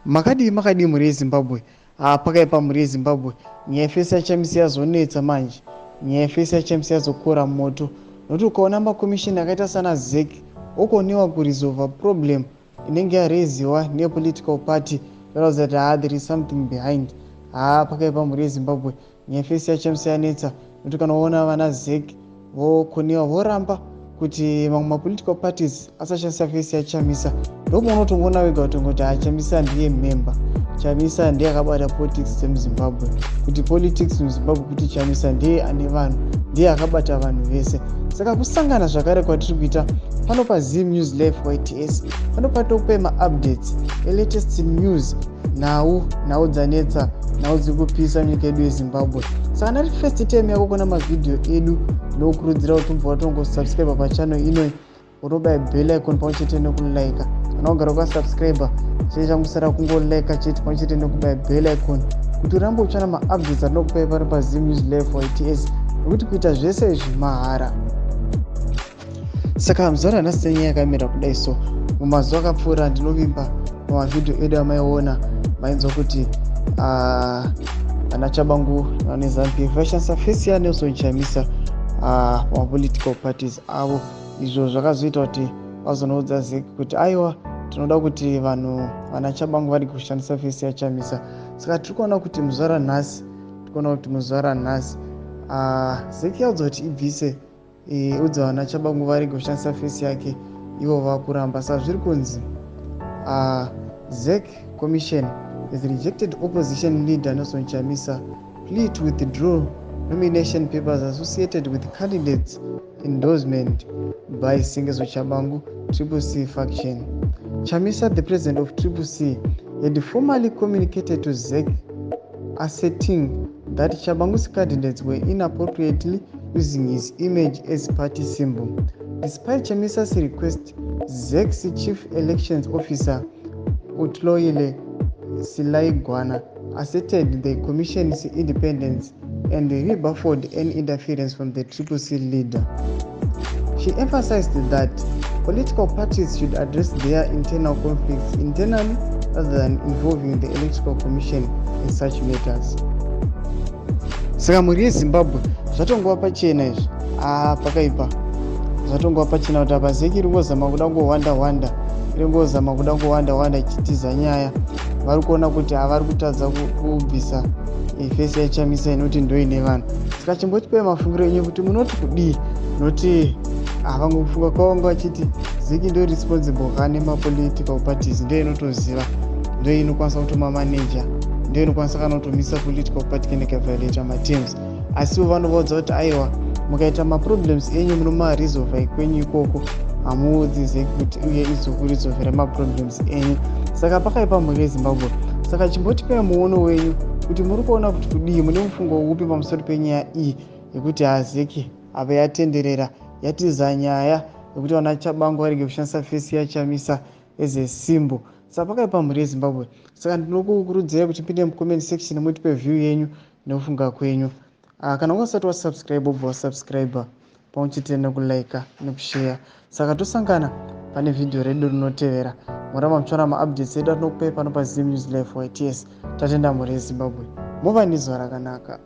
Makadii makadii mhuri yeZimbabwe? Haa pakaipa mhuri yeZimbabwe. Nyaya yefesi yaChamisa yazonetsa manje. Nyaya yefesi yaChamisa yazokora moto. Nokuti ukaona makomisheni akaita sana ZEC okonewa kuresolva problem inenge yareziwa nepolitical party zvinoratidza kuti haa there is something behind. Haa pakaipa mhuri yeZimbabwe. Nyaya yefesi yaChamisa yanetsa nokuti kana uona vana ZEC vokonewa voramba kuti mamwe mapolitical parties asashandisa fesi yaChamisa, ndopaunotongoona wega kutongoti haa Chamisa ndiye member, Chamisa ndiye akabata politics dzemuZimbabwe, kuti politics muZimbabwe kuti Chamisa ndiye ane vanhu, ndiye akabata vanhu vese. Saka kusangana zvakare kwatiri kuita pano paZim News Live YTS, pano patokupai maupdates elatest news, nhau nhau dzanetsa, nhau dziri kupisa munyika yedu yeZimbabwe. Saka nari first time yako kuona mavhidhiyo edu, ndinokurudzira kuti ubva watongosubscribe pachannel inoi, unobaya bell icon pamwe chete nekulike. Kana ugara ukasubscribe chete, changosara kungolike chete pamwe chete nekubaya bell icon kuti urambe uchiwana maupdates atinokupai pano paZim News Live YTS, nekuti kuita zvese izvi mahara. Saka muzuva ranhasi senyaya yakamira kudai, so mumazuva akapfuura, ndinovimba pamavhidhiyo edu amaiona, mainzwa kuti ana Tshabangu neZANU PF vaishandisa fesi yaNelson Chamisa pamapolitical parties avo. Izvo zvakazoita kuti vazonoudza ZEC kuti aiwa, tinoda kuti vanhu vana Tshabangu varege kushandisa fesi yaChamisa. Saka tiri kuona kuti muzuva ranhasi, tiri kuona kuti muzuva ranhasi ZEC yaudza kuti ibvise, udza vana Tshabangu varege kushandisa fesi yake, ivo vakuramba. Saka zviri kunzi ZEC commission has rejected opposition leader Nelson Chamisa plea to withdraw nomination papers associated with candidates endorsement by Sengezo Tshabangu Triple C faction. Chamisa, the president of Triple C, had formally communicated to ZEC asserting that Tshabangu's candidates were inappropriately using his image as party symbol. Despite Chamisa's request, ZEC's chief elections officer, Utloile Silaigwana, asserted the commission's independence and rebuffed any interference from the Triple C leader. She emphasized that political parties should address their internal conflicts internally rather than involving the Electoral Commission in such matters. Saka mhuri yeZimbabwe, zvatongova pachena izvi. A, pakaipa. Zvatongova pachena kuti apa ZEC iri ngozama kuda ngohwanda hwanda, iri ngozama kuda ngohwanda hwanda ichitiza nyaya. Vari kuona kuti havari kutadza kubvisa fesi yaChamisa inoti ndoine vanhu. Saka chimbotipai mafungiro enyu kuti munoti kudii, nokuti havangofunga kwavanga vachiti ZEC ndo responsible kane mapolitical parties, ndo inotoziva, ndo inokwanisa kutomamaneja, ndo inokwanisa kana kutomisa political party kana ikaviolata materms. Asiwo vanovaudza kuti aiwa, mukaita maproblems enyu munomaresolva kwenyu ikoko, hamuudzi ZEC kuti uye izokuresolvera maproblems enyu. Saka pakaipa, mhuri yeZimbabwe. Saka chimbotipai muono wenyu kuti muri kuona kuti kudii, mune mufungo upi pamusoro penyaya iyi yekuti haZEC apa yatenderera, yatiza nyaya yekuti vana Tshabangu varege kushandisa fesi yaChamisa as a symbol. Saka pakaipa, mhuri yeZimbabwe. Saka ndinokukurudzirai kuti pinde mucomment section mutipe view yenyu nekufunga kwenyu. Kana usati wasubscribe, ubva wasubscribe pamwe chete nekulike nekushare. Saka tosangana pane vhidhiyo redu rinotevera. Muramba muchiona maupdates edu atinokupai pano paZim News Live YTS. Tatenda, mhuri yeZimbabwe. Muva nezuva rakanaka.